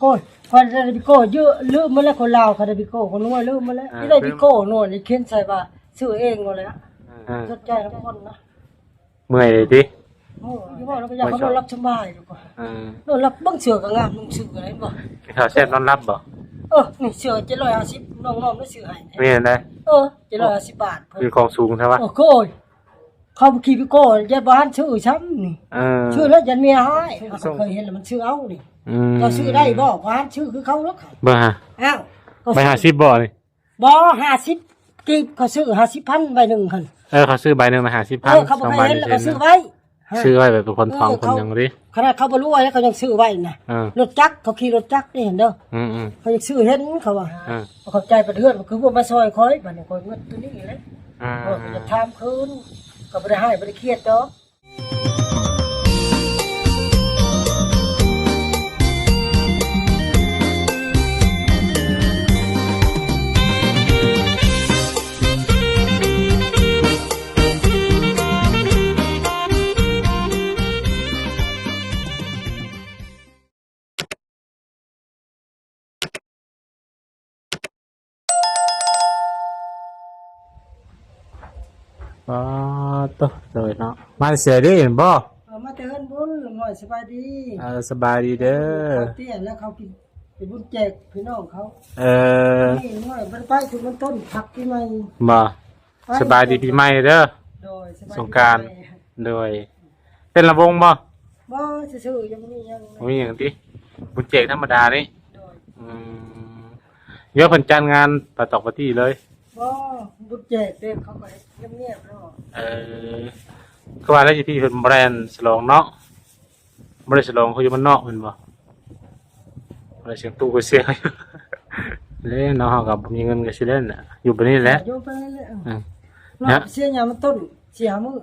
ໂອ້ຍ ຂ້ອຍໄດ້ພິໂກ້ເຢີະ ລືມໝົດແລ້ວ ຄົນລາວເຂົາໄດ້ພິໂກ້ ຄົນນວຍລືມໝົດແລ້ວ ອ່າ ທີ່ໄດ້ພິໂກ້ນວຍນີ້ຂຽນໃສ່ວ່າຊື້ເອງໝົດແລ້ວ ອ່າ ສົນໃຈນຳຄົນນະ ເມື່ອຍເລີຍຕິ ໂອ້ຍ ຢູ່ວ່າລາວກໍຢາກເຂົານອນຫຼັບສະບາຍຢູ່ກວ່າ ອ່າ ນອນຫຼັບ ເບິ່ງເສື້ອກໍງາມ ນຸ່ງຊື້ກໍໄດ້ບໍ່ ເຂົາແຊບນອນຫຼັບບໍ່ ເອີ ນີ້ເສື້ອເຈັດຮ້ອຍຫ້າສິບ ນ້ອງນ້ອມໄດ້ຊື້ໃຫ້ ແມ່ນນະ ເອີ ເຈັດຮ້ອຍຫ້າສິບບາດ ເພິ່ນ ເປັນຂອງສູງແທ້ວະ ໂອ້ຍ ເຂົາຂີ້ພິໂກ້ ຢ້ານບໍ່ທັນຊື້ຊ້ຳນີ້ ເອີ ຊື້ແລ້ວຢ້ານເມຍຮ້າຍ ເຂົາເຄີຍເຫັນແລ້ວມັນຊື້ເອົານີ້ ອືມ ເຈົ້າຊື້ໄດ້ບໍ່ ບໍ່ທັນຊື້ຄືເຂົາດອກ ເບິ່ງຫາ ອ້າວ ໃບຫ້າສິບບໍ່ນີ້ ບໍ່ ຫ້າສິບກີບ ເຂົາຊື້ຫ້າສິບພັນໃບໜຶ່ງຫັ້ນ ເອີ ເຂົາຊື້ໃບໜຶ່ງນະຫ້າສິບພັນ ເອີ ເຂົາບໍ່ເຄີຍເຫັນແລ້ວເຂົາຊື້ໄວ້ ຊື້ໄວ້ແບບເປັນຄົນທ້ອງ ເອີ ຄົນຫຍັງເດ້ ຂະໜາດເຂົາບໍ່ລວຍເຂົາຍັງຊື້ໄວ້ນະ ເອີ ລົດຈັກ ເຂົາຂີ່ລົດຈັກນີ້ຫັ້ນເດີ ອືມໆ ເຂົາຍັງຊື້ເຫັນ ເຂົາວ່າ ເອີ ເຂົາໃຈປະເທດ ຄືບໍ່ມາຊ່ອຍຂ້ອຍ ບາດນີ້ຂ້ອຍເງິນຕົວນີ້ແຫຼະ ອ່າ ເອີ ຢາກຖາມຄືນ ກໍບໍ່ໄດ້ຮ້າຍບໍ່ໄດ້ຄຽດດອກ. ປາດໂທ້ ໂດຍເນາະ ມາແຕ່ເຊເດແມ່ນບໍ່? ເອີ ມາແຕ່ເຮືອນບຸນ ລຸງນ້ອຍ ສະບາຍດີ ເອີ ສະບາຍດີເດີ ເຂົາເຕັ້ຍແລ້ວເຂົາກິນ ໄປບຸນແຈກພີ່ນ້ອງເຂົາ ເອີ ນີ້ລຸງນ້ອຍບໍ່ໄດ້ໄປ ຖືກມັນຕົ້ນ ພັກປີໃໝ່ ບໍ່? ສະບາຍດີປີໃໝ່ເດີ ໂດຍ ສະບາຍດີ ສົງການ ປີໃໝ່ ໂດຍ ເຕັ້ນລຳວົງບໍ່? ບໍ່ ຊື່ໆ ຍັງບໍ່ມີຫຍັງ ບໍ່ມີຫຍັງຕິ ບຸນແຈກທຳມະດານີ້ ໂດຍ ອືມ ເອີ ເພິ່ນຈັດງານປາຕອກປາຕີ້ເລີຍ ບໍ່ ບຸນແຈກເດ້ ເຂົາກໍເຮັດງຽບໆ ເນາະ ເອີ ຄືວ່າແລ້ວຢູ່ພີ້ເພິ່ນບໍ່ໄດ້ອັນສະຫຼອງເນາະ ບໍ່ໄດ້ສະຫຼອງຄືຢູ່ບ້ານນອກແມ່ນບໍ່? ບໍ່ໄດ້ສຽງຕູ້ກໍສຽງເດ້ເນາະ ເຮົາກໍບໍ່ມີເງິນກໍຊິເລ່ນນະ ຢູ່ປານນີ້ແຫຼະ ຢູ່ປານນີ້ແຫຼະ ອືມ ເນາະ ເນາະ ເສຍຫຍ້າມາຕົ້ນ ສີ່ຫ້າມື້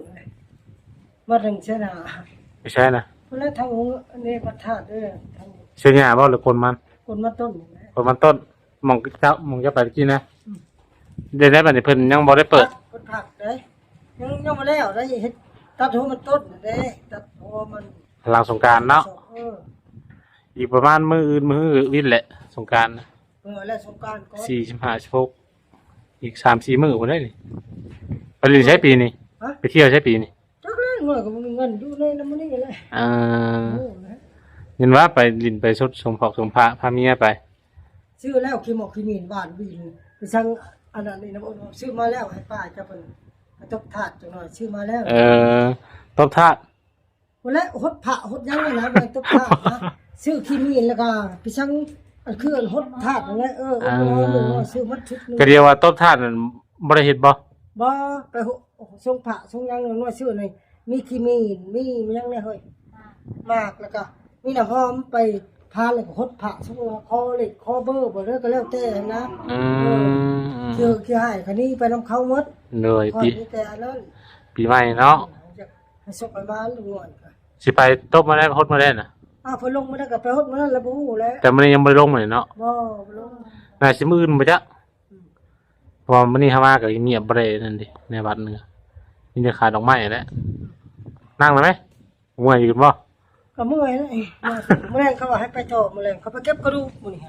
ມາເຖິງເສຍໜ້າ ໄປໃສນະ? ພຸ້ນແຫຼະ ທາງນີ້ວັດທາດເດີ ທາງ ເສຍຫຍ້າບໍ່ ຫຼືກົນມັນ? ກົນມັນຕົ້ນນີ້ແຫຼະ ກົນມັນຕົ້ນ ໝ່ອງເຈົ້າ ໝ່ອງເຈົ້າໄປຕະກີ້ນະ ອືມ ເດ້ ໄດ້ ບາດນີ້ເພິ່ນຍັງບໍ່ໄດ້ເປີດ ເພິ່ນພັກເດ້ ຍັງ ຍັງບໍ່ແລ້ວໄດ້ ເຮັດຕັດຫົວມັນຕົ້ນເດ້ ຕັດຫົວມັນ ຫຼັງສົງການເນາະ ເອີ ອີກປະມານມື້ອື່ນ ມື້ອື່ນວິນແຫຼະ ສົງການ ເອີ ແລ້ວສົງການກໍ ສີ່ສິບຫ້າ ສິບຫົກ ອີກສາມສີ່ມື້ພຸ້ນເດ້ນີ້ ໄປຫຼິ້ນໃສປີນີ້? ຮະ? ໄປທ່ຽວໃສປີນີ້? ຈັກແລ້ວ ນ້ອຍກໍບໍ່ມີເງິນ ຢູ່ໃນນຳມື້ນີ້ແຫຼະ ເອີ ເອີ ຍິນວ່າໄປຫຼິ້ນໄປສົດສົມພອກສົມພະ ພາເມຍໄປ ຊື້ແລ້ວຂີ້ໝອກຂີ້ໝີນຫວ່ານຫວີນ ໄປສັ່ງອັນນັ້ນນີ້ນະ ຊື້ມາແລ້ວໃຫ້ປ້າເຈົ້າເພິ່ນໄປຕົບທາດຈັກໜ້ອຍ ຊື້ມາແລ້ວ ເອີ ຕົບທາດ ພຸ້ນແຫຼະ ຫົດພະຫົດຫຍັງນີ້ນະ ບໍ່ແມ່ນຕົບທາດນະ ຊື້ຂີ້ໝີນແລ້ວກໍໄປສັ່ງ ອັນຄືອັນຫົດທາດນັ້ນແຫຼະ ເອີ ເອີ ຊື້ໝົດຊຸດໜຶ່ງ ກໍດຽວວ່າຕົບທາດນັ້ນບໍ່ໄດ້ເຮັດບໍ່? ບໍ່ ໄປ ໂອ້ ສົງພະສົງຫຍັງນ້ອຍຊື່ນີ້ ມີຂີ້ໝີນ ມີຫຍັງແດ່ເຮີ້ຍ ໝາກ ແລ້ວກະມີນ້ຳຫອມ ໄປພານ ແລ້ວກະຫົດພະສົງ ຂໍເລກຂໍເບີບໍ່ເດີ ກະແລ້ວແຕ່ຫັ້ນນະ ອືມ ເອີ ອືມ ເອີ ຂີ້ຮ້າຍກະໜີໄປນຳເຂົາໝົດ ໂດຍ ປີ ມີແຕ່ອັນນັ້ນ ປີໃໝ່ເນາະ ຢາກໃຫ້ໂຊກໃຫ້ໝານ ລຸງນ້ອຍ ຊິໄປຕົບມາແລ້ວ ຫົດມາແລ້ວນະ ອ້າວ ເພິ່ນລົງມາແລ້ວກະໄປຫົດມານັ້ນລະ ບໍ່ຮູ້ແຫຼະ ແຕ່ມື້ນີ້ຍັງບໍ່ໄດ້ລົງມາເນາະ ບໍ່ ບໍ່ລົງ ໜ້າຊິມື້ອື່ນບໍ່ຈັກ ອືມ ເພາະວ່າມື້ນີ້ເຮົາມາກໍງຽບບໍ່ໄດ້ນັ້ນເດ້ ໃນວັດນີ້ມີແຕ່ຂາຍດອກໄມ້ແຫຼະ ນັ່ງໄດ້ໄໝ? ເມື່ອຍຢູ່ບໍ່? ກໍເມື່ອຍແຫຼະ ມື້ແລງເຂົາວ່າໃຫ້ໄປເທາະ ມື້ແລງເຂົາໄປເກັບກະດູກມື້ນີ້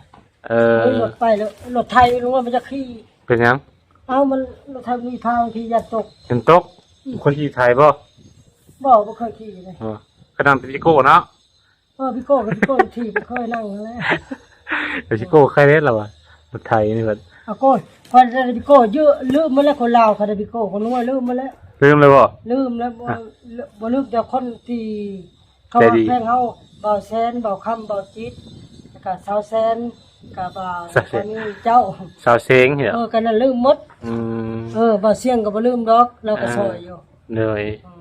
ເອີ ລົດໄປແລ້ວ ລົດໄຖລົງມາບໍ່ຈັກຂີ່ ເປັນຫຍັງ? ເອົ້າ ມັນລົດໄຖມີພາງທີ່ຢ້ານຕົກ ຢ້ານຕົກ ອືມ ຄົນຂີ່ໄຖບໍ່? ບໍ່ ບໍ່ເຄີຍຂີ່ເລີຍ ເອີ ກໍນັ່ງແຕ່ວິໂກ້ເນາະ ເອີ ພິໂກ້ກໍພິໂກ້ທີ່ບໍ່ເຄີຍນັ່ງນັ້ນແຫຼະ ແຕ່ພິໂກ້ເຄີຍເດ້ລະວ່າ ລົດໄຖນີ້ເພິ່ນ ອາໂກຍ ຂ້ອຍໄດ້ພິໂກ້ເຢີະ ລືມໝົດແລ້ວ ຄົນລາວເຂົາໄດ້ພິໂກ້ ຄົນນວຍລືມໝົດແລ້ວ ລືມແລ້ວບໍ່? ລືມແລ້ວ ບໍ່ ອ່ະ ບໍ່ລືມ ແຕ່ຄົນທີ່ເຂົາ ໃຈດີ ແພງເຮົາ ບ່າວແສນ ບ່າວຄຳ ບ່າວຈິດ ແລ້ວກະສາວແສນ ກະບ່າວ ສາວແສນ ເຈົ້າ ສາວເຊງເອີ ກະນັ້ນລືມໝົດ ອືມ ເອີ ບ່າວຊຽງກໍບໍ່ລືມດອກ ລາວກໍຊ່ອຍຢູ່ ໂດຍ ອື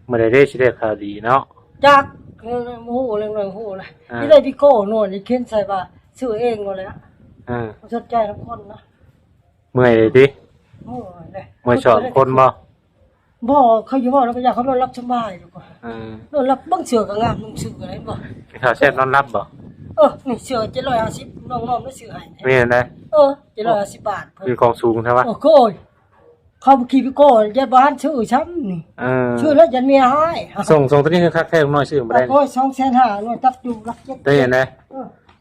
ມ ມື້ໃດເດ້ຊິໄດ້ຂ່າວດີເນາະ ຈັກ ເອີ ບໍ່ຮູ້ເລື່ອງ ບໍ່ຮູ້ລະ ອ່າ ຊິໄດ້ພິໂກ້ໂນ່ນ ຂຽນໃສ່ວ່າຊື້ເອງໂນ່ນແຫຼະ ອ່າ ບໍ່ສົນໃຈນຳຄົນນະ ເມື່ອຍເລີຍຕິ ໂອ້ຍ ເມື່ອຍສອງຄົນບໍ່? ບໍ່ ເຂົາຢູ່ເວົ້າແລ້ວກໍຢາກເຂົານອນຫຼັບສະບາຍຢູ່ກວ່າ ອ່າ ນອນຫຼັບ ເບິ່ງເສື້ອກໍງາມ ນຸ່ງຊື້ກໍໄດ້ບໍ່ ເຂົາແຊບນອນຫຼັບບໍ່? ເອີ ນີ້ເສື້ອເຈັດຮ້ອຍຫ້າສິບ ນ້ອງນ້ອມໄດ້ຊື້ໃຫ້ ແມ່ນໄດ ເອີ ເຈັດຮ້ອຍຫ້າສິບບາດ ເພິ່ນ ເປັນຂອງສູງແທ້ວະ ໂອ້ໂຫຍ ເຂົາຂີ້ພິໂກ້ ຢ້ານບໍ່ທັນຊື້ຊ້ຳນີ້ ເອີ ຊື້ແລ້ວຢ້ານເມຍຮ້າຍ ສົ່ງ ສົ່ງຕົວນີ້ຄືຄັກແທ້ ນ້ອຍຊື້ບໍ່ໄດ້ ໂອ້ຍ ສອງແສນຫ້າ ນ້ອຍຕັດຢູ່ຫຼັກເຈັດ ໄດ້ແນວໃດ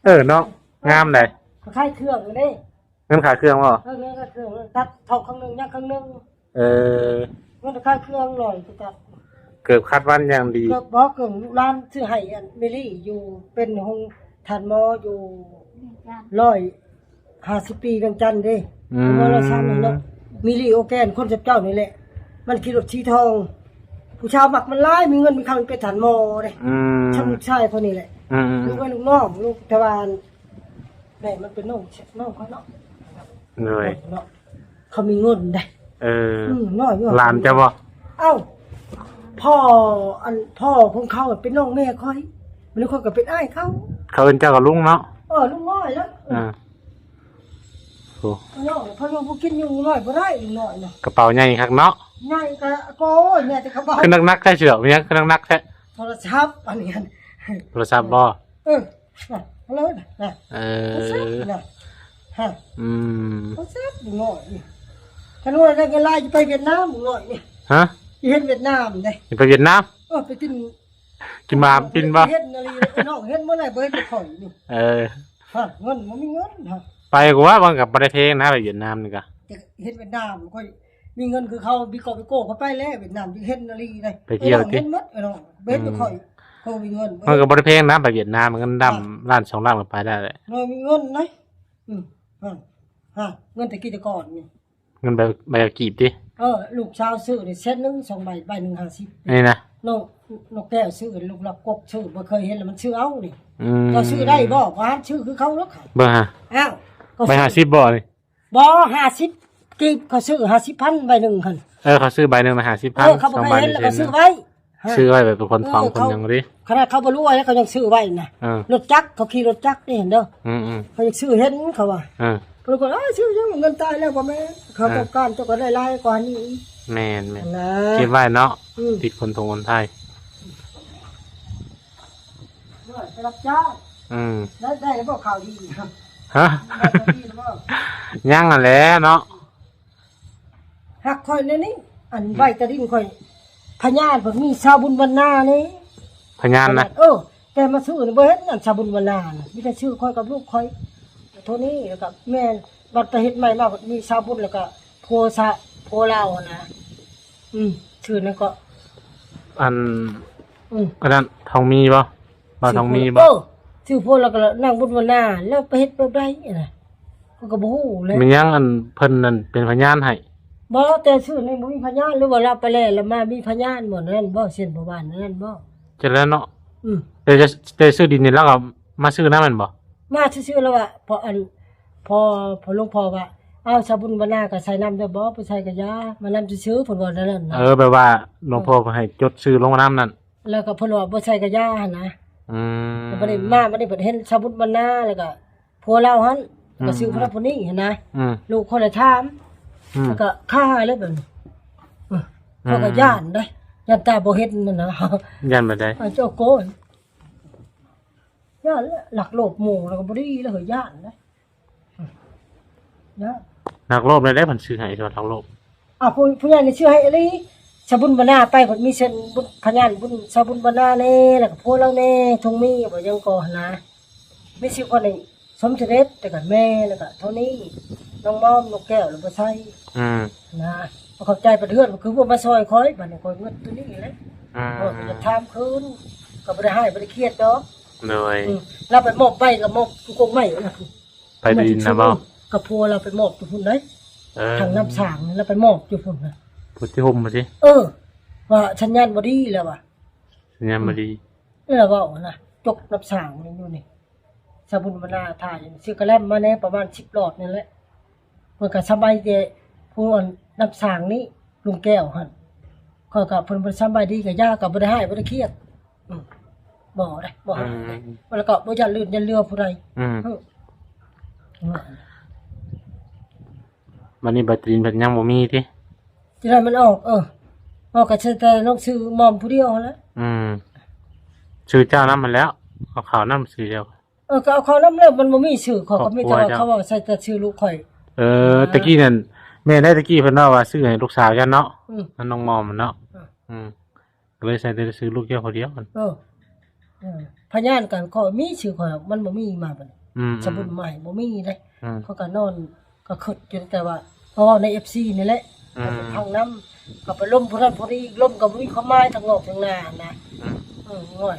ເອີ ເອີເນາະ ງາມໃດ. ຂາຍເຄື່ອງເດ້. ເງິນຂາຍເຄື່ອງບໍ່? ເອີ ເງິນຂາຍເຄື່ອງ ຕັດທອກເຄິ່ງໜຶ່ງ ຍັງເຄິ່ງໜຶ່ງ. ເອີ ເງິນຂາຍເຄື່ອງໜ້ອຍຄືກັນ. ເກີບຂັດວັນຢ່າງດີ. ເກີບບໍ່ ເກີບລູກຫຼານຊື້ໃຫ້ອັນເມລີຢູ່ ເປັນໂຮງທ່ານໝໍຢູ່ ຮ້ອຍຫ້າສິບປີວຽງຈັນເດ້. ອືມ ເປັນໝໍລາວສັນເນາະ ມີລີໂອແກນ ຄົນຈຳເຈົ້ານີ້ແຫຼະ. ມັນຂີ່ລົດສີທອງ ຜູ້ຊາວມັກມັນຫຼາຍ ມີເງິນມີຄຳ ເປັນທ່ານໝໍເດ້. ອືມ ຊ່ຳລູກຊາຍຄົນນີ້ແຫຼະ. ອືມໆໆ ລູກເອີຍ ລູກນ້ອງ ລູກ ແຕ່ວ່າ ແມ່ມັນເປັນນ້ອງ ນ້ອງຂ້ອຍເນາະ. ໂດຍ ເນາະ ເຂົາມີເງິນໄດ໋. ເອີ ອືມ ນ້ອຍຢູ່ ຫຼານເຈົ້າບໍ່? ເອົ້າ ພໍ່ ອັນ ພໍ່ຂອງເຂົາເປັນນ້ອງແມ່ຂ້ອຍ ບາດນີ້ຂ້ອຍກໍເປັນອ້າຍເຂົາ. ເຂົາເອີ້ນເຈົ້າວ່າລຸງເນາະ? ເອີ ລຸງນ້ອຍແລ້ວ. ອ່າ ໂອ້ ພໍ່ນ້ອງ ພໍ່ນ້ອງບໍ່ກິນ ຢູ່ນ້ອຍບໍ່ໄດ້ ລຸງນ້ອຍນະ. ກະເປົາໃຫຍ່ຄັກເນາະ. ໃຫຍ່ກະ ໂອ້ຍ ໃຫຍ່ແຕ່ກະເປົາ ຄືໜັກໆແທ້ຊິດອກ. ມີຫຍັງຄືໜັກໆແທ້? ໂທລະສັບ ອັນນີ້ ໂທລະສັບບໍ່? ເອີ ເລີຍນະ. ເອີ ນະ ຮະ ອືມ ເຂົາແຊບ ລຸງນ້ອຍນີ້. ຄັນວ່າໄດ້ເງິນຫຼາຍ ຈະໄປຫວຽດນາມ ລຸງນ້ອຍນີ້. ຮະ ຈະເຮັດຫວຽດນາມເດ້. ຈະໄປຫວຽດນາມ? ເອີ ໄປກິນ ກິນໝາກກິນບໍ່? ເຮັດນະລີ ນ້ອງເຮັດບໍ່ໄດ້ ບໍ່ເຮັດແຕ່ຂ້ອຍນີ້. ເອີ ຮະ ເງິນບໍ່ມີເງິນ ຮະ ໄປກະວ່າ ມັນກະບໍ່ໄດ້ແພງນະ ໄປຫວຽດນາມນີ້ກະ. ຈະເຮັດຫວຽດນາມ ຂ້ອຍມີເງິນຄືເຂົາ ບິໂກບິໂກ ຂ້ອຍໄປແລ້ວຫວຽດນາມ ຈະເຮັດນະລີໄດ໋. ໄປທ່ຽວຕິ ເຮັດໝົດ ນ້ອງ ບໍ່ເຮັດແຕ່ຂ້ອຍ ອືມ ເຂົາມີເງິນ. ມັນກະບໍ່ໄດ້ແພງນະ ໄປຫວຽດນາມ ເງິນດຳ ລ້ານສອງລ້ານກະໄປໄດ້ແຫຼະ. ນ້ອຍມີເງິນໄດ໋. ອືມ ຮະ ຮະ ເງິນແຕ່ກີ້ແຕ່ກ່ອນນີ້ ເງິນໃບ ໃບລະກີບຕິ. ເອີ ລູກສາວຊື້ນີ້ແສນໜຶ່ງ ສອງໃບ ໃບໜຶ່ງຫ້າສິບ. ອັນນີ້ນະ ນ້ອງ ນ້ອງແກ້ວຊື້ ລູກລັກກົກຊື້ ບໍ່ເຄີຍເຫັນ ແລ້ວມັນຊື້ເອົານີ້. ອືມ ເຈົ້າຊື້ໄດ້ບໍ່? ບໍ່ທັນຊື້ຄືເຂົາດອກ. ເບິ່ງຫາ ອ້າວ ໃບຫ້າສິບບໍ່ນີ້? ບໍ່ ຫ້າສິບກີບ ເຂົາຊື້ຫ້າສິບພັນ ໃບໜຶ່ງຫັ້ນ. ເອີ ເຂົາຊື້ໃບໜຶ່ງນະຫ້າສິບພັນ. ເອີ ເຂົາບໍ່ເຄີຍເຫັນ ແລ້ວກໍຊື້ໄວ້ ຊື້ໄວ້ແບບເປັນຄົນທ້ອງ ເອີ ຄົນຫຍັງເດ້. ຂະໜາດເຂົາບໍ່ລວຍ ເຂົາຍັງຊື້ໄວ້ນະ. ເອີ ລົດຈັກ ເຂົາຂີ່ລົດຈັກນີ້ ເຫັນເດີ. ອືມໆ ເຂົາຍັງຊື້ເຫັນ ເຂົາວ່າ. ເອີ ເພິ່ນກໍ ເອີ ຊື້ຫຍັງ ເງິນຕາຍແລ້ວບໍ່ແມ່ນ ເຂົາ ເອີ ຕ້ອງການ ເຈົ້າກໍໄດ້ຫຼາຍກວ່ານີ້. ແມ່ນໆ ນະ ເກັບໄວ້ເນາະ ອືມ ຕິດຄົນຖົງຄົນໄທ. ໄປຮັບຈ້າງ. ອືມ ໄດ້ ໄດ້ແລ້ວບໍ່ຂ່າວດີ? ຮະ ໄດ້ຂ່າວດີແລ້ວບໍ່? ຍັງຫັ້ນແຫຼະເນາະ. ຮັກຂ້ອຍແນວນີ້ ອັນ ອືມ ໃບຕາດິນຂ້ອຍ ພະຍານເພິ່ນມີ ຊາວບຸນວັນນານີ້. ພະຍານນະ? ເອີ ແຕ່ມາຊື້ນີ້ບໍ່ເຫັນ ອັນ ຊາວບຸນວັນນານະ ມີແຕ່ຊື່ຂ້ອຍກັບລູກຂ້ອຍ ໂທນີ້ ແລ້ວກໍແມ່ນ ບັດໄປເຮັດໃໝ່ມາ ມີຊາວບຸນ ແລ້ວກໍຜົວຊາ ຜົວລາວຫັ້ນນະ. ອືມ ຊື່ນັ້ນກໍ ອັນ ອືມ ອັນນັ້ນ ທອງມີບໍ່? ບ່າວທອງມີບໍ່? ເອີ ຊື່ຜົວລາວກໍນາງບຸນວັນນາ ແລ້ວໄປເຮັດແບບໃດຫັ້ນນະ ຂ້ອຍກໍບໍ່ຮູ້ແຫຼະ. ແມ່ນຫຍັງ ອັນ ເພິ່ນນັ້ນເປັນພະຍານໃຫ້? ບໍ່ ແຕ່ຊື່ນີ້ບໍ່ມີພະຍານ ຫຼືວ່າລາວໄປແລ້ວ ລາວມາມີພະຍານບໍ່? ນັ້ນບໍ່ ເຊັ່ນປະມານນັ້ນບໍ່? ຈັ່ງນັ້ນເນາະ. ອືມ ແຕ່ ແຕ່ຊື້ດິນນີ້ລາວກໍມາຊື້ນຳແມ່ນບໍ່? ມາຊື່ໆ ລາວວ່າ ພໍອັນ ພໍ ພໍຫຼວງພໍ່ວ່າ ເອົາ ຊາວບຸນວັນນາກໍໃສ່ນຳໄດ້ບໍ່? ບໍ່ໃສ່ກໍຢ່າ ມານຳຊື່ໆ ເພິ່ນເວົ້າແນວນັ້ນນະ. ເອີ ແບບວ່າຫຼວງພໍ່ເພິ່ນໃຫ້ຈົດຊື່ລົງມານຳນັ້ນ ແລ້ວກໍເພິ່ນວ່າບໍ່ໃສ່ກໍຢ່າຫັ້ນນະ. ອືມ ແລ້ວບັດນີ້ມາ ບັດນີ້ເພິ່ນເຫັນຊາວບຸນບັນນາ ແລ້ວກໍຜົວລາວຫັ້ນ ແລ້ວກໍຊື່ ອືມ ຜູ້ນັ້ນຜູ້ນີ້ຫັ້ນນະ. ອືມ ລູກເຂົາເລີຍຖາມ ອືມ ແລ້ວກໍຄາເລີຍບັດນີ້. ເອີ ເຂົາກໍ ອືມ ຢ້ານເດ້ ຢ້ານຕາບໍ່ເຫັນຫັ້ນນະ. ຢ້ານແບບໃດ? ອ້າຍ ເຈົ້າໂກຍ ຢ້ານແຫຼະ ລັກໂລບໝູ່ ແລ້ວກໍບໍ່ດີແລ້ວ ຢ້ານເດ້. ນະ ລັກໂລບໄດ້ ໄດ້ເພິ່ນຊື້ໃຫ້ ວ່າລັກໂລບ. ອ້າວ ຜູ້ ຜູ້ໃຫຍ່ນີ້ຊື້ໃຫ້ອີ່ຫຼີ. ຊາບຸນບັນນາໄປ ເພິ່ນມີເຊັ່ນບຸນ ພະຍານບຸນ ຊາບຸນບັນນາແດ່ ແລ້ວກໍຜົວລາວແດ່ ທອງມີ ບໍ່ຫຍັງກໍຫັ້ນນະ. ມີຊື່ຄົນນີ້ ສົມສະເດັດ ແລ້ວກໍແມ່ ແລ້ວກໍເທົ່ານີ້ ນ້ອງມອມ ນົກແກ້ວ ແລ້ວບໍ່ໃສ່ ອືມ ນະ. ບໍ່ເຂົ້າໃຈປະເທດ ຄືວ່າມາຊ່ອຍຂ້ອຍ ບັດນີ້ຂ້ອຍເງິນຕົວນີ້ແຫຼະ. ອືມ ຂ້ອຍກໍຢາກຖາມຄືນ ກໍບໍ່ໄດ້ຮ້າຍ ບໍ່ໄດ້ຄຽດດອກ. ໂດຍ ອືມ ລາວໄປມອບໃບ ກໍມອບຢູ່ກົກໄມ້ນະ. ໄປດິນນະບໍ່? ກັບຜົວລາວໄປມອບຢູ່ພຸ້ນເດ້. ເອີ ທາງນ້ຳສາງລາວໄປມອບຢູ່ພຸ້ນນະ ພຸ້ນທີ່ຮົ່ມພຸ້ນຕິ. ເອີ ວ່າສັນຍານບໍ່ດີແລ້ວວ່າ ສັນຍານບໍ່ດີ ອືມ ລາວເວົ້ານະ. ຈົກນ້ຳສາງນີ້ຢູ່ນີ້ ຊາບຸນມານາຖ່າຍ ຊື້ກະແລັມມາແດ່ ປະມານສິບຫຼອດນີ້ແຫຼະ. ເພິ່ນກໍສະບາຍແຕ່ຜູ້ອັນນ້ຳສາງນີ້ ລຸງແກ້ວຫັ້ນ ຂ້ອຍກໍ ເພິ່ນບໍ່ສະບາຍດີກໍຢ່າ ກໍບໍ່ໄດ້ຮ້າຍ ບໍ່ໄດ້ຄຽດ. ອືມ ບໍ່ໄດ້ ບໍ່ໃຫ້ ອືມ ແລ້ວກໍບໍ່ຢ້ານລື່ນຢ້ານເຫຼືອຜູ້ໃດ. ອືມ ເອີ ບັດນີ້ໃບຕາດິນເພິ່ນຍັງບໍ່ມີຕິ? ຈະໄດ້ມັນອອກ ເອີ ອອກກໍໃສ່ແຕ່ນ້ອງຊື່ມອມຜູ້ດຽວຫັ້ນແຫຼະ. ອືມ ຊື່ເຈົ້ານຳຫັ້ນແຫຼ້ວ ເອົາເຂົ້ານຳຊື່ດຽວ. ເອີ ກໍເອົາເຂົ້ານຳແລ້ວ ມັນບໍ່ມີຊື່ຂ້ອຍ ກໍມີແຕ່ວ່າເຂົາເວົ້າໃສ່ແຕ່ຊື່ລູກຂ້ອຍ. ເອີ ຕະກີ້ນັ້ນ ແມ່ນໄດ໋ ຕະກີ້ເພິ່ນເວົ້າວ່າຊື້ໃຫ້ລູກສາວເຈົ້າເນາະ. ອືມ ອັນນ້ອງມອມເນາະ. ເອີ ອືມ ກໍເລີຍໃສ່ແຕ່ຊື່ລູກເຈົ້າຜູ້ດຽວ. ເອີ ເອີ ພະຍານກໍ ຂ້ອຍມີຊື່ຂ້ອຍ ມັນບໍ່ມີມາບັດນີ້ ອືມ ສະບຸນມາໃຫ້ ບໍ່ມີເດ້ ອືມ ຂ້ອຍກໍນອນ ກໍຄິດຢູ່ ແຕ່ວ່າ ເວົ້າໃນເອັຟຊີນີ້ແຫຼະ ອືມ ໃຫ້ເພິ່ນຟັງນຳ ກໍໄປລົມຜູ້ນັ້ນຜູ້ນີ້ອີກ ລົມກໍບໍ່ມີຄວາມໝາຍ ທາງນອກທາງໜ້ານະ ອືມ ເອີ ງ່ອຍ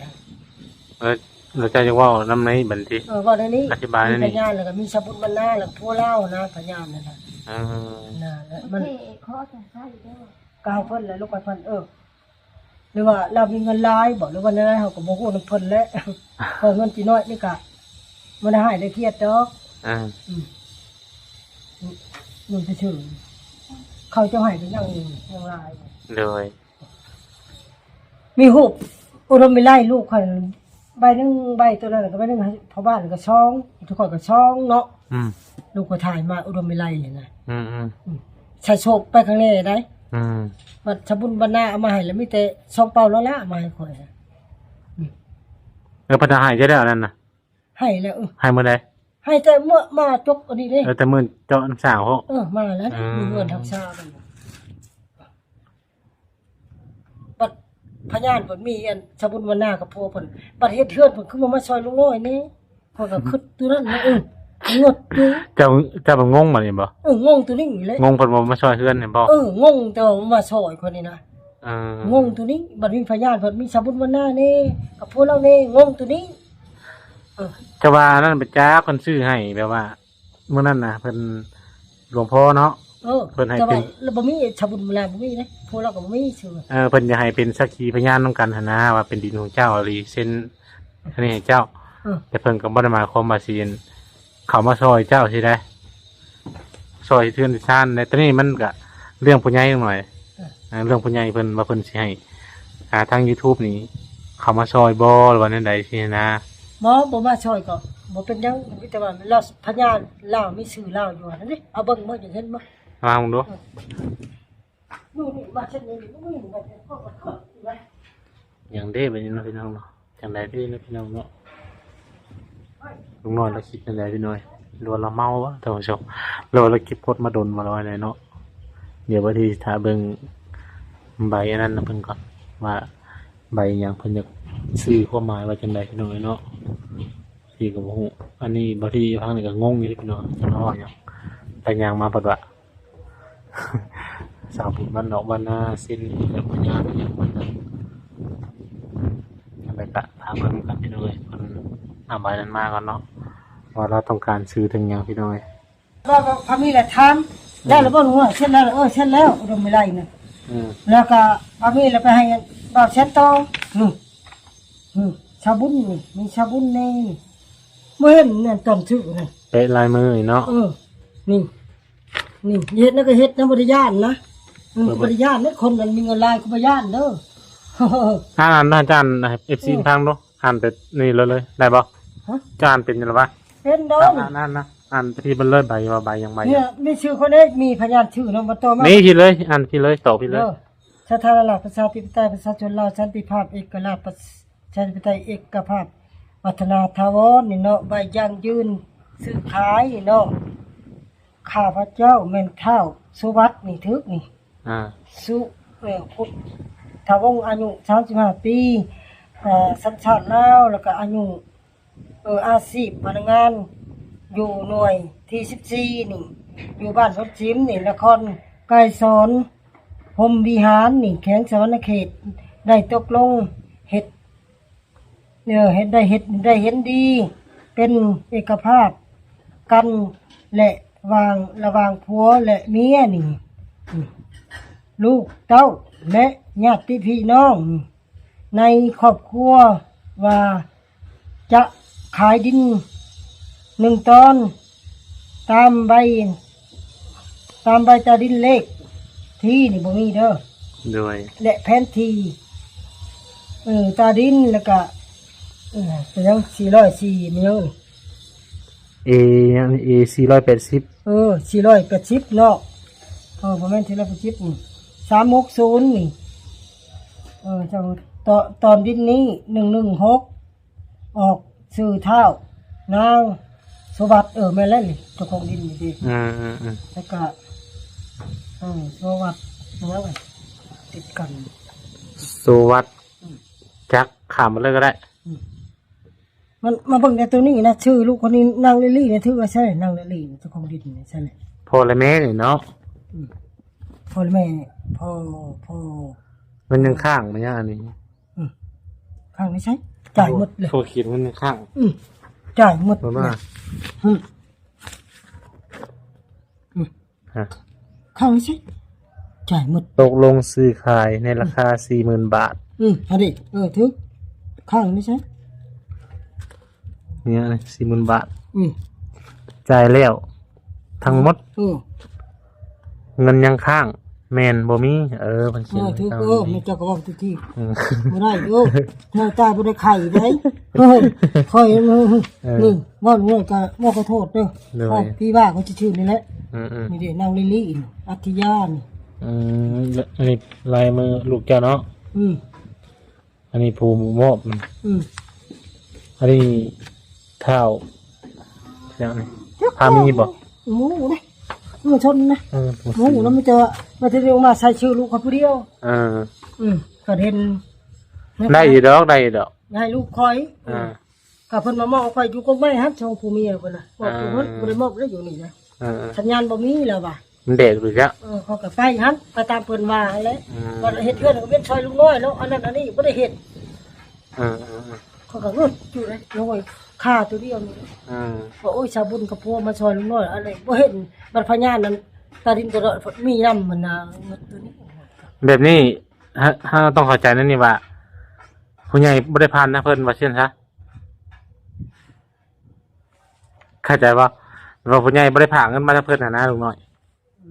ເອີ ແລ້ວເຈົ້າຢາກເວົ້ານຳໃນບັດນີ້ຕິ ເອີ ເວົ້າໃນນີ້ ອະທິບາຍໃນນີ້ ມີພະຍານ ແລ້ວກໍມີສະບຸນບັນນາ ແລ້ວກໍຜົວລາວນະ ພະຍານນັ້ນນະ ເອີ ນັ້ນແຫຼະ ມັນ ໂອເຄ ຂໍອະທິບາຍເດີ ກໍໃຫ້ເພິ່ນແຫຼະ ລູກ ໃຫ້ເພິ່ນ ເອີ ຫຼືວ່າລາວມີເງິນຫຼາຍບໍ ຫຼືວ່າແນວໃດ ເຮົາກໍບໍ່ຮູ້ນຳເພິ່ນແຫຼະ ເພາະເງິນຈີນ້ອຍນີ້ກະບໍ່ໄດ້ຮ້າຍໄດ້ຄຽດດອກ ອືມ ອືມ ຢູ່ຊື່ໆ ເຂົາເຈົ້າໃຫ້ກໍຍັງ ຍັງຫຼາຍ ໂດຍ ມີຮູບອຸດົມວິໄລລູກຂ້ອຍໃບໜຶ່ງ ໃບໂຕນັ້ນກໍໃບໜຶ່ງ ໃຫ້ພໍ່ບ້ານກໍຊອງ ທຸກຄົນກໍຊອງເນາະ ອືມ ລູກກໍຖ່າຍມາອຸດົມວິໄລຫັ້ນນະ ອືມໆ ອືມ ໃສ່ໂສບໄປຂ້າງໃນໄດ໋ ອືມ ບັດສະບຸນບັນນາເອົາມາໃຫ້ ແລ້ວມີແຕ່ຊອງເປົ່າລະລະມາໃຫ້ຂ້ອຍ ອືມ ເອີ ເພິ່ນໃຫ້ເຈົ້າແລ້ວນັ້ນນະ ໃຫ້ແລ້ວ ເອີ ໃຫ້ມື້ໃດ ໃຫ້ແຕ່ເມື່ອມາຈົກອັນນີ້ເດ້ ເອີ ແຕ່ມື້ເຈາະນ້ຳສ້າງພຸ້ນ ເອີ ມາແລ້ວ ອືມ ຢູ່ເຮືອນທັກສາ ບັດພະຍານເພິ່ນມີອັນສະບຸນວັນນາກັບຜົວເພິ່ນ ບັດເຮັດເຮືອນເພິ່ນຄືບໍ່ມາຊ່ອຍລຸງນ້ອຍແດ່ ຂ້ອຍກໍຄິດຢູ່ນັ້ນນະ ເອີ ເງືອດຢູ່ ເຈົ້າ ເຈົ້າມັນງົງບັດນີ້ບໍ? ເອີ ງົງໂຕນີ້ແຫຼະ ງົງເພິ່ນບໍ່ມາຊ່ອຍເຮືອນນີ້ບໍ? ເອີ ງົງແຕ່ວ່າບໍ່ມາຊ່ອຍຂ້ອຍນີ້ນະ ເອີ ງົງໂຕນີ້ ບັດມີພະຍານເພິ່ນ ມີສະບຸນວັນນາແດ່ ກັບຜົວລາວແດ່ ງົງໂຕນີ້ ເອີ ເຈົ້າວ່າອັນນັ້ນໄປຈັກເພິ່ນຊື້ໃຫ້ ແບບວ່າ ມື້ນັ້ນນະເພິ່ນ ຫຼວງພໍ່ເນາະ ເອີ ເພິ່ນໃຫ້ ແຕ່ວ່າເປັນ ລະບໍ່ມີ ຊາວບຸນມາລາບໍ່ມີເດ້ ພວກລາວກໍບໍ່ມີຊື່ ເອີ ເພິ່ນຢາກໃຫ້ເປັນສັກຂີພະຍານນຳກັນຫັ້ນນະ ວ່າເປັນດິນຂອງເຈົ້າອີ່ຫຼີ ເຊັນອັນນີ້ໃຫ້ເຈົ້າ ເອີ ແຕ່ເພິ່ນກໍບໍ່ໄດ້ໝາຍຄວາມວ່າຊິເຂົ້າມາຊ່ອຍເຈົ້າຊີ້ໃດ໋ ຊ່ອຍເຮືອນຊານໃດ໋ ຕອນນີ້ມັນກະເລື່ອງຜູ້ໃຫຍ່ໜ້ອຍ ເອີ ເອີ ເລື່ອງຜູ້ໃຫຍ່ເພິ່ນວ່າເພິ່ນຊິໃຫ້ ອ່າ ທາງຢູທູບນີ້ເຂົ້າມາຊ່ອຍບໍ່ ຫຼືວ່າແນວໃດຊີ້ນະ? ບໍ່ ບໍ່ມາຊ່ອຍກໍບໍ່ເປັນຫຍັງ ມີແຕ່ວ່າລາວພະຍານລາວມີຊື່ລາວຢູ່ຫັ້ນເດ້ ເອົາເບິ່ງບໍ່ ຢາກເຫັນບໍ່? ມາເບິ່ງດູ ເອີ ຢູ່ນີ້ມາເຊັ່ນນີ້ ບໍ່ມີ ຍັງເດ້ບັດນີ້ເນາະ ພີ່ນ້ອງເນາະ. ຈັ່ງໃດເດ້ເນາະພີ່ນ້ອງເນາະ ລຸງນ້ອຍລາວຄິດຈັ່ງໃດພີ່ນ້ອງ ຫຼືວ່າລາວເມົາວະທ່ານຜູ້ຊົມ ຫຼືວ່າລາວເກັບກົດມາດົນບໍ່ ຫຼືວ່າໃດເນາະ ດຽວບາງທີຖ້າເບິ່ງໃບອັນນັ້ນນຳເພິ່ນກ່ອນ ວ່າໃບຫຍັງ ເພິ່ນຢາກສື່ຄວາມໝາຍວ່າຈັ່ງໃດພີ່ນ້ອງເອີຍເນາະ ພີ່ກໍບໍ່ຮູ້ ອັນນີ້ບາງທີທາງນີ້ກໍງົງຢູ່ເດ້ພີ່ນ້ອງ ເພິ່ນເວົ້າຫຍັງ ໄປຍ່າງມາເພິ່ນວ່າ ສາວບຸນບ້ານນອກບ້ານນາ ເຊັນແລ້ວພະຍານຫຍັງມັນນັ້ນ ແລ້ວກະຖ້າເບິ່ງກັນພີ່ນ້ອງເອີຍ ເພິ່ນເອົາໃບນັ້ນມາກ່ອນເນາະ ວ່າລາວຕ້ອງການສື່ເຖິງຫຍັງພີ່ນ້ອງເອີຍ. ວ່າພາມີລະຖາມ ແລ້ວລະບໍ່ຮູ້ວ່າເຊັນແລ້ວ ເອີ ເຊັນແລ້ວ ອຸດົມວິໄລນະ ເອີ ແລ້ວກະພາມີລະໄປໃຫ້ບ່າວແສນຕໍ່ ອື ອື ຊາວບຸນນີ້ ມີຊາວບຸນແດ່ ບໍ່ເຫັນນັ້ນຕອນຊື້ນັ້ນ ເປະລາຍມືນີ້ເນາະ ເອີ ນີ້ ນີ້ເຮັດນະກໍເຮັດນະ ບໍ່ໄດ້ຢ້ານນະ ເອີ ບໍ່ ບໍ່ໄດ້ຢ້ານເດ້ ຄົນມັນມີເງິນຫຼາຍກໍບໍ່ຢ້ານເດີ ອ່ານ ອ່ານ ອ່ານ ເອັຟຊີ ເອີ ຟັງດູ ອ່ານແບບນີ້ເລີຍ ໄດ້ບໍ່? ຮະ? ເຈົ້າອ່ານເປັນຢູ່ລະວະ? ເປັນດອກ ອ່ານ ອ່ານ ອ່ານ ອ່ານທີ່ເບິ່ງເລີຍ ໃບວ່າໃບຫຍັງ ໃບຫຍັງ ນີ້ມີຊື່ຄົນເອກ ມີພະຍານຊື່ນຳ ບໍ່ຕໍ່ມາ ນີ້ທີ່ເລີຍ ອ່ານທີ່ເລີຍ ຕໍ່ທີ່ເລີຍ ເອີ ສາທາລະນະລັດ ປະຊາທິປະໄຕ ປະຊາຊົນລາວ ສັນຕິພາບ ເອກະລາດ ປະຊາທິປະໄຕ ເອກະພາບ ວັດທະນາຖາວອນນີ້ເນາະ ໃບຢັ້ງຢືນຊື້ຂາຍນີ້ເນາະ ຂ້າພະເຈົ້າແມ່ນທ້າວສຸວັດນີ້ ຖືກນີ້ ອ່າ ສຸ ເອີ ພຸດທະວົງ ອາຍຸສາມສິບຫ້າປີ ເອີ ສັນຊາດລາວ ແລ້ວກະອາຍຸ ເອີ ອາຊີບພະນັກງານຢູ່ໜ່ວຍທີສິບສີ່ນີ້ ຢູ່ບ້ານໂພນຊິມນີ້ ນະຄອນໄກສອນ ພົມວິຫານນີ້ ແຂວງສະຫວັນນະເຂດ ໄດ້ຕົກລົງເຮັດ ເອີ ເຮັດ ໄດ້ເຮັດ ໄດ້ເຫັນດີ ເປັນເອກະພາບກັນ ແລະ ຫວ່າງ ລະຫວ່າງຜົວ ແລະ ເມຍນີ້ ລູກເຕົ້າ ແລະ ຍາດຕິພີ່ນ້ອງ ໃນຄອບຄົວວ່າຈະຂາຍດິນໜຶ່ງຕອນ ຕາມໃບ ຕາມໃບຕາດິນ ເລກທີ່ນີ້ບໍ່ມີເດີ ໂດຍ ແລະ ແຜນທີ່ ເອີ ຕາດິນ ແລ້ວກະ ເອີ ເປັນຫຍັງ ສີ່ຮ້ອຍສີ່ ແມ່ນຫຍັງ ເອ ຫຍັງ ເອ ສີ່ຮ້ອຍແປດສິບ ເອີ ສີ່ຮ້ອຍແປດສິບເນາະ ເອີ ບໍ່ແມ່ນສີ່ຮ້ອຍແປດສິບ ສາມຫົກສູນນີ້ ເອີ ເຈົ້າ ຕອນ ຕອນດິນນີ້ ໜຶ່ງໜຶ່ງຫົກ ອອກຊື່ທ້າວນາງສົມບັດ ເອີ ແມ່ນແລ້ວນີ້ ເຈົ້າຂອງດິນນີ້ເດ້ ອືມໆໆ ແລ້ວກະ ເອີ ສົມບັດ ແມ່ນແລ້ວ ຕິດກັນ ສົມບັດ ອືມ ຈັກຂ້າມມາເລີຍກໍໄດ້ ອືມ ມັນມາເບິ່ງແຕ່ໂຕນີ້ນະ ຊື່ລູກຄົນນີ້ນາງລິລລີນະ ຖືວ່າໃຊ່ນາງລິລລີນະ ເຈົ້າຂອງດິນນະ ໃຊ່ແຫຼະ ພໍ່ ແລະ ແມ່ນີ້ເນາະ. ອືມ ພໍ່ ແລະ ແມ່ ພໍ່ ພໍ່ ເງິນຍັງຄ້າງມາຫຍັງອັນນີ້. ອືມ ຄ້າງໃນໃສ ຈ່າຍໝົດເລີຍ ໂທຂຽນເງິນຍັງຄ້າງ. ອືມ ຈ່າຍໝົດ ເພິ່ນວ່າ ອືມ ອືມ ຮະ ຄ້າງໃນໃສ ຈ່າຍໝົດ. ຕົກລົງຊື້ຂາຍໃນລາຄາ ອືມ ສີ່ໝື່ນບາດ. ອືມ ອັນນີ້ ເອີ ຖືກ ຄ້າງໃນໃສ ນີ້ ສີ່ໝື່ນບາດ. ອືມ ຈ່າຍແລ້ວທັງໝົດ. ເອີ ເງິນຍັງຄ້າງ ແມ່ນບໍ່ມີ. ເອີ ເພິ່ນຂຽນ ເອີ ຖືກ ເອີ ແມ່ນເຈົ້າກໍເວົ້າຖືກທີ່. ອືມ ບໍ່ໄດ້ເດີ ເຮົາຕາຍບໍ່ໄດ້ໄຂ່ເດ້. ເອີ ຂ້ອຍ ເອີ ນີ້ ເວົ້າເລື່ອງກໍ ເວົ້າຂໍໂທດເດີ ໂດຍ ທີ່ວ່າເຂົາຊື່ໆນີ້ແຫຼະ. ອືມໆ ນີ້ເດ້ ນາງລິລລີ ອັດທິຍານີ້. ອືມ ອັນນີ້ລາຍມືລູກເຈົ້າເນາະ. ອືມ ອັນນີ້ຜູ້ມອບ. ອືມ ອັນນີ້ທ້າວຫຍັງນີ້ ພາມີບໍ່? ໝູນະ ໝູຊົນນະ. ເອີ ໝູນະ ມີແຕ່ວ່າມາເທື່ອດຽວມາໃສ່ຊື່ລູກຂ້ອຍຜູ້ດຽວ. ເອີ ອືມ ກໍເຫັນ ໄດ້ຢູ່ດອກ ໄດ້ຢູ່ດອກ ໃຫ້ລູກຂ້ອຍ. ເອີ ກໍເພິ່ນມາມອບຂ້ອຍຢູ່ກົກໄມ້ຫັ້ນ ສອງຜົວເມຍເພິ່ນນະ ມອບຢູ່ເພິ່ນ ອ່າ ບໍ່ໄດ້ມອບໄດ້ຢູ່ນີ້ນະ. ເອີໆ ສັນຍານບໍ່ມີແລ້ວວ່າ ມັນແດດຢູ່ຈ້ະ. ເອີ ເຂົາກໍໄປຫັ້ນ ໄປຕາມເພິ່ນວ່າຫັ້ນແຫຼະ. ອືມ ວ່າເຮັດເຮືອນກໍເປັນຊ່ອຍລຸງນ້ອຍເນາະ ອັນນັ້ນອັນນີ້ບໍ່ໄດ້ເຮັດ. ເອີໆໆ ເຂົາກໍເງິດຢູ່ເດ້ ໂອ້ຍ ຄ່າຕົວດຽວນີ້. ອືມ ວ່າ ໂອ້ຍ ຊາວບຸນກັບຜົວມາຊ່ອຍລຸງນ້ອຍ ອັນນີ້ບໍ່ເຫັນ ບັດພະຍານນັ້ນ ຕາດິນກໍມີນຳມັນນະ ເງິດຕົວນີ້. ແບບນີ້ ເຮົາ ເຮົາຕ້ອງເຂົ້າໃຈໃນນີ້ວ່າ ຜູ້ໃຫຍ່ບໍ່ໄດ້ຜ່ານນະເພິ່ນ ວ່າຊັ້ນຊະ. ເຂົ້າໃຈບໍ່? ວ່າຜູ້ໃຫຍ່ບໍ່ໄດ້ຝາກເງິນມາໃຫ້ເພິ່ນຫັ້ນນະ ລຸງນ້ອຍ. ອື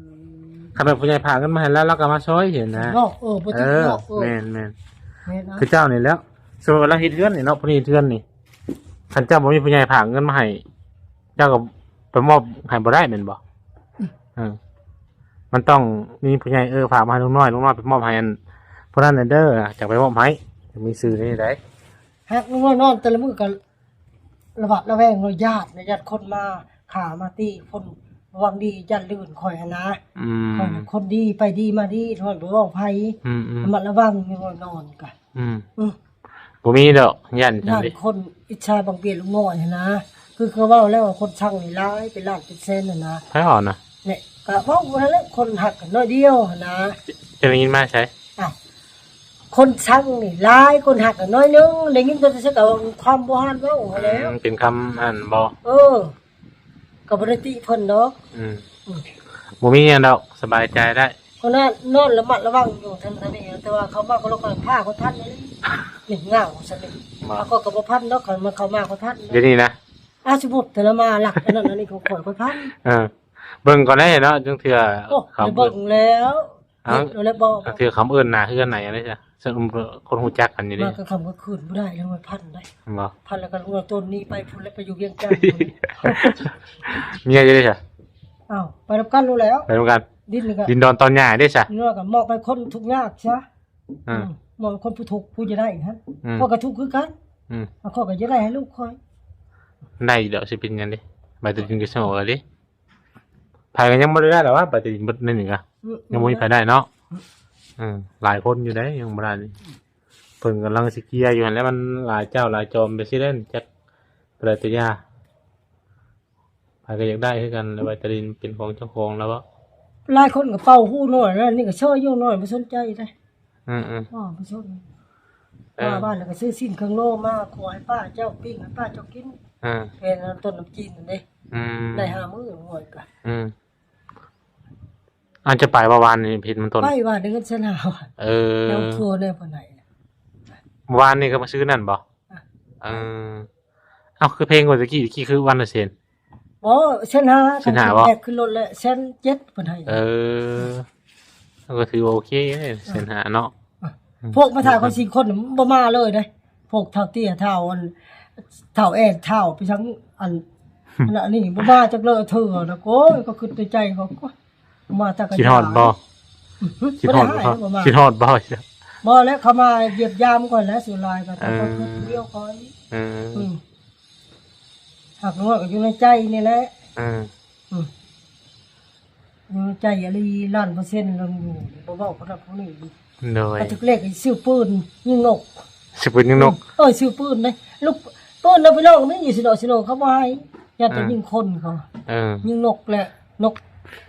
ມ ຄັນແມ່ນຜູ້ໃຫຍ່ຝາກເງິນມາໃຫ້ແລ້ວ ລາວກໍມາຊ່ອຍຊີ້ນະ. ເນາະ ເອີ ບໍ່ຕິດເນາະ. ເອີ ເອີ ແມ່ນໆ ແມ່ນເນາະ ຄືເຈົ້ານີ້ແຫຼ້ວ. ສົມມຸດວ່າລາວເຮັດເຮືອນນີ້ເນາະ ຜູ້ນີ້ເຮັດເຮືອນນີ້ ຄັນເຈົ້າບໍ່ມີຜູ້ໃຫຍ່ຝາກເງິນມາໃຫ້ ເຈົ້າກໍໄປມອບໃຫ້ບໍ່ໄດ້ແມ່ນບໍ່? ອືມ ເອີ ມັນຕ້ອງມີຜູ້ໃຫຍ່ ເອີ ຝາກມາໃຫ້ລຸງນ້ອຍ ລຸງນ້ອຍໄປມອບໃຫ້ອັນຜູ້ນັ້ນແດ່ເດີ ຈັ່ງໄປມອບໃຫ້ ມີຊື່ໃນນີ້ໄດ໋. ຫາກລຸງນ້ອຍນອນແຕ່ລະມື້ກໍ ລະຫວາດລະແວງເນາະ ຢ້ານນະ ຢ້ານຄົນມາຂ້າມາຕີ ຄົນບໍ່ຫວັງດີ ຢ້ານລື່ນຂ້ອຍຫັ້ນນະ. ອືມ ຂ້ອຍຄົນດີ ໄປດີມາດີ ຂ້ອຍບໍ່ເວົ້າໃຜ. ອືມໆ ລະມັດລະວັງຢູ່ນອນກະ. ອືມ ອືມ ບໍ່ມີດອກ ຢ້ານຈັ່ງໃດ ຢ້ານຄົນອິດສາບັງບຽນລຸງນ້ອຍຫັ້ນນະ. ຄືເຂົາເວົ້າແລ້ວວ່າຄົນຊັງນີ້ຫຼາຍ ເປັນລ້ານເປັນແສນຫັ້ນນະ. ໃຜເວົ້ານະ? ແນ່ ກະເວົ້າຫັ້ນແຫຼະ ຄົນຮັກກັນໜ້ອຍດຽວຫັ້ນນະ. ເຈົ້າໄດ້ຍິນມາໃສ? ອ້າວ ຄົນຊັງນີ້ຫຼາຍ ຄົນຮັກກໍໜ້ອຍໜຶ່ງ ໄດ້ຍິນແຕ່ເຂົາເວົ້າ ຄວາມບໍ່ຮານເວົ້າຫັ້ນແຫຼະ. ອືມ ເປັນຄຳອັນບໍ່? ເອີ ກໍບໍ່ໄດ້ຕິເພິ່ນດອກ. ອືມ ອືມ ບໍ່ມີຫຍັງດອກ ສະບາຍໃຈໄດ້. ກໍນອນລະມັດລະວັງຢູ່ທາງນີ້ ແຕ່ວ່າເຂົາມາກໍລະພາຄົນທັນນີ້ ນີ້ເຫງົາຊັ້ນນີ້. ເຂົາກໍບໍ່ພັນດອກ ຄັນມັນເຂົ້າມາຄົນທັນ. ດຽວນີ້ນະ ອາ ສົມມຸດແຕ່ລະມາລັກອັນນັ້ນອັນນີ້ຂອງຂ້ອຍ ຂ້ອຍພັນ. ເອີ ເບິ່ງກ່ອນໄດ້ເນາະ ຈັ່ງເທື່ອ. ໂອ້ ໄດ້ເບິ່ງແລ້ວ. ເອົ້າ ເຮັດແລ້ວບໍ່? ກໍຄືຄຳເອີ້ນໜ້າເຮືອນໃນອັນນີ້ຊະ ຄົນຮູ້ຈັກກັນຢູ່ເດ້. ມາກາງຄ່ຳກາງຄືນບໍ່ໄດ້ແລ້ວ ມັນພັນໄດ້. ແມ່ນບໍ່? ພັນແລ້ວກໍລົງຕົ້ນນີ້ໄປພຸ້ນ ແລ້ວໄປຢູ່ວຽງຈັນ. ເມຍຢູ່ເດ້ຊະ? ອ້າວ ໄປນຳກັນໂລດແລ້ວ ໄປນຳກັນ. ດິນນີ້ກໍ ດິນດອນຕອນຫຍ້າເດ້ຊະ? ນີ້ກໍມອບໃຫ້ຄົນທຸກຍາກຊະ. ອ່າ ອືມ ມອບໃຫ້ຄົນຜູ້ທຸກຜູ້ຈະໄດ້ຫັ້ນ. ອືມ ຂ້ອຍກໍທຸກຄືກັນ. ອືມ ແລ້ວຂ້ອຍກໍຈະໄດ້ໃຫ້ລູກຂ້ອຍ. ໄດ້ຢູ່ດອກ ຊິເປັນຫຍັງເດ້ ໃບຕາດິນກໍສະເໝີເດ້. ໃຜກໍຍັງບໍ່ໄດ້ໄດ້ດອກວ່າ ປະຕິທິນເບິດໃນນີ້ກະ ອືມ ຍັງບໍ່ມີໃຜໄດ້ເນາະ. ອືມ ເອີ ຫຼາຍຄົນຢູ່ເດ້ຍັງບໍ່ໄດ້. ເພິ່ນກຳລັງຊິເກ່ຍຢູ່ຫັ້ນແຫຼະ ມັນຫຼາຍເຈົ້າຫຼາຍຈອມໄປຊິເດ້ ຈັກເທົ່າໃດແຕ່ຢ່າ ໃຜກໍຢາກໄດ້ຄືກັນ ແລ້ວໃບຕາດິນເປັນຂອງເຈົ້າຂອງແລ້ວເບາະ. ຫຼາຍຄົນກໍເປົ່າຫູໜ້ອຍແລ້ວ ນີ້ກໍຊ່ອຍຢູ່ໜ້ອຍ ບໍ່ສົນໃຈເດ້. ອືມໆ ອໍ ບໍ່ສົນ ເອີ ວ່າບ້ານແລ້ວກໍຊື້ຊີ້ນເຄື່ອງໂລມາ ຂົ້ວໃຫ້ປ້າເຈົ້າ ປີ້ງໃຫ້ປ້າເຈົ້າກິນ. ເອີ ແມ່ນ ຕົ້ນນ້ຳຈີນນັ້ນເດ້. ອືມ ໄດ້ຫ້າມື້ງວດກະ. ອືມ ອາດຈະໄປວ່າວານນີ້ ເຫັນມັນຕົ້ນ ໄປວ່າໄດ້ເງິນແສນຫ້າ. ເອີ ແນວຄົວແນວປານໃດ ວານນີ້ກໍມາຊື້ນັ້ນບໍ່? ອ່ະ ເອີ ເອົ້າ ຄືເພງກວ່າຕະກີ້ ຕະກີ້ຄືວັນລະແສນ. ບໍ່ ແສນຫ້າ ແສນຫ້າບໍ່? ແບກຂຶ້ນລົດແລ້ວແສນເຈັດເພິ່ນໃຫ້. ເອີ ເຮົາກໍຖືວ່າໂອເຄເດ້ ແສນຫ້າເນາະ. ພວກມາຖ້າຂ້ອຍສີ່ຄົນບໍ່ມາເລີຍເດ້ ພວກທ້າວເຕ້ຍ ທ້າວອັນ ທ້າວແອນ ທ້າວໄປທາງອັນ ອັນນີ້ບໍ່ມາຈັກເທື່ອນະ. ໂອ້ຍ ກໍຄິດໃນໃຈເຂົາ ມາແຕ່ກະ ຄິດຮອດບໍ່? ອືມ ຄິດຮອດບໍ່? ບໍ່ໄດ້ໃຫ້ ບໍ່ມາ ຄິດຮອດບໍ່? ບໍ່ແລ້ວ ເຂົາມາຢ້ຽມຢາມຂ້ອຍແຫຼະ ສ່ວນຫຼາຍກໍ ເອີ ແຕ່ຂ້ອຍຄົນດຽວຂ້ອຍ. ເອີ ອືມ ຫາກນ້ອຍກໍຢູ່ໃນໃຈນີ້ແຫຼະ. ເອີ ອືມ ໃຈອີ່ຫຼີລ້ານເປີເຊັນ ເລື່ອງຢູ່ ບໍ່ເວົ້າຄົນນັ້ນຄົນນີ້. ໂດຍ ເອົາຈັກເລກ ຊື້ປືນຍິງນົກ. ຊື້ປືນຍິງນົກ? ເອີ ຊື້ປືນເດ້ ລູກ ປືນນະພີ່ນ້ອງ ມີຢູ່ຊິໂນ ຊິໂນ ເຂົາບໍ່ໃຫ້ ຢ້ານແຕ່ຍິງຄົນເຂົາ ເອີ ຍິງນົກແຫຼະ ນົກ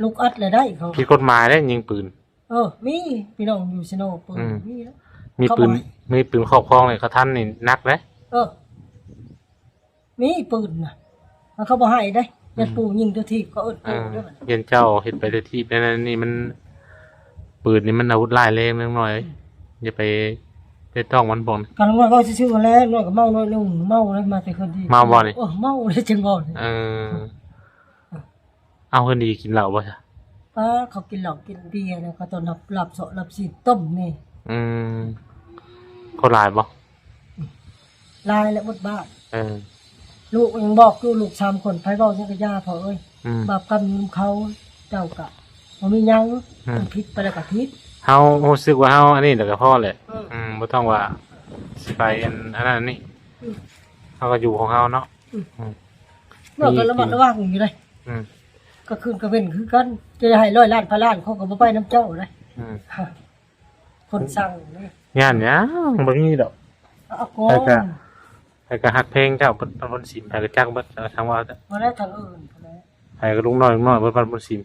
ນົກອັດແຫຼະໄດ້ເຂົາ ຜິດກົດໝາຍເດ້ຍິງປືນ ເອີ ມີພີ່ນ້ອງຢູ່ຊິໂນ ປືນ ອືມ ມີແລ້ວ ມີປືນ ເຂົາບໍ່ໃຫ້ ມີປືນຄອບຄອງນີ້ ເຂົາທັນນີ້ໜັກເດ້ ເອີ ມີປືນນະ ມັນເຂົາບໍ່ໃຫ້ເດ້ ອືມ ຢ້ານປູຍິງຕົວທີບ ເຂົາເອີ້ນປູເດ້ ເອີ ຢ້ານເຈົ້າເຮັດໄປຕົວທີບ ແນວນັ້ນນີ້ມັນ ປືນນີ້ມັນອາວຸດຮ້າຍແຮງເລັກນ້ອຍ ອືມ ຢ່າໄປແຕະຕ້ອງມັນພວກນີ້ ກະນ້ອຍເວົ້າຊື່ໆແຫຼະ ນ້ອຍກໍເມົາໜ້ອຍໜຶ່ງ ເມົາແລ້ວມາແຕ່ຄືນດີ ເມົາບໍ່ນີ້? ເອີ ເມົາແລ້ວຈຶ່ງເວົ້ານີ້ ເອີ ເອົາ ເພິ່ນດີກິນເຫຼົ້າບໍ່ຊະ? ປ້າ ເຂົາກິນເຫຼົ້າກິນເບຍນະ ເຂົາຕ້ອນຮັບລາບເສາະລາບຊີ້ນຕົ້ມນີ້ ອືມ ຄົນຫຼາຍບໍ່? ຫຼາຍແຫຼະໝົດບ້ານ ເອີ ລູກຍັງບອກຢູ່ ລູກສາມຄົນ ໃຜເວົ້າຫຍັງກະຢ່າພໍ່ເອີຍ ອືມ ບາບກຳຢູ່ນຳເຂົາ ເຈົ້າກະບໍ່ມີຫຍັງ ອືມ ຜິດໄປແລ້ວກະຜິດ ເຮົາຮູ້ສຶກວ່າເຮົາອັນນີ້ແລ້ວກະພໍແຫຼະ ອືມ ອືມ ບໍ່ຕ້ອງວ່າຊິໄປອັນ ອັນນັ້ນອັນນີ້ ອືມ ເຮົາກະຢູ່ຂອງເຮົາເນາະ ອືມ ອືມ ເຮົາກະລະມັດລະວັງຢູ່ເດ້ ອືມ ກະຄືນກະເວັນຄືກັນ ຈະໃຫ້ຮ້ອຍລ້ານພັນລ້ານ ເຂົາກະບໍ່ໄປນຳເຈົ້າເດ້ ອືມ ຄົນສັ່ງເດ້ ຢ້ານຫຍັງ ບໍ່ມີດອກ ເອົາ ໃຜກະ ໃຜກະຮັກແພງເຈົ້າ ເພິ່ນ ເພິ່ນສິມ ໃຜກະຈັກເບິດ ທາງວ່າ ບໍ່ໄດ້ທາງອື່ນ ໃຜກະລຸງນ້ອຍ ລຸງນ້ອຍ ເພິ່ນ ເພິ່ນສິມ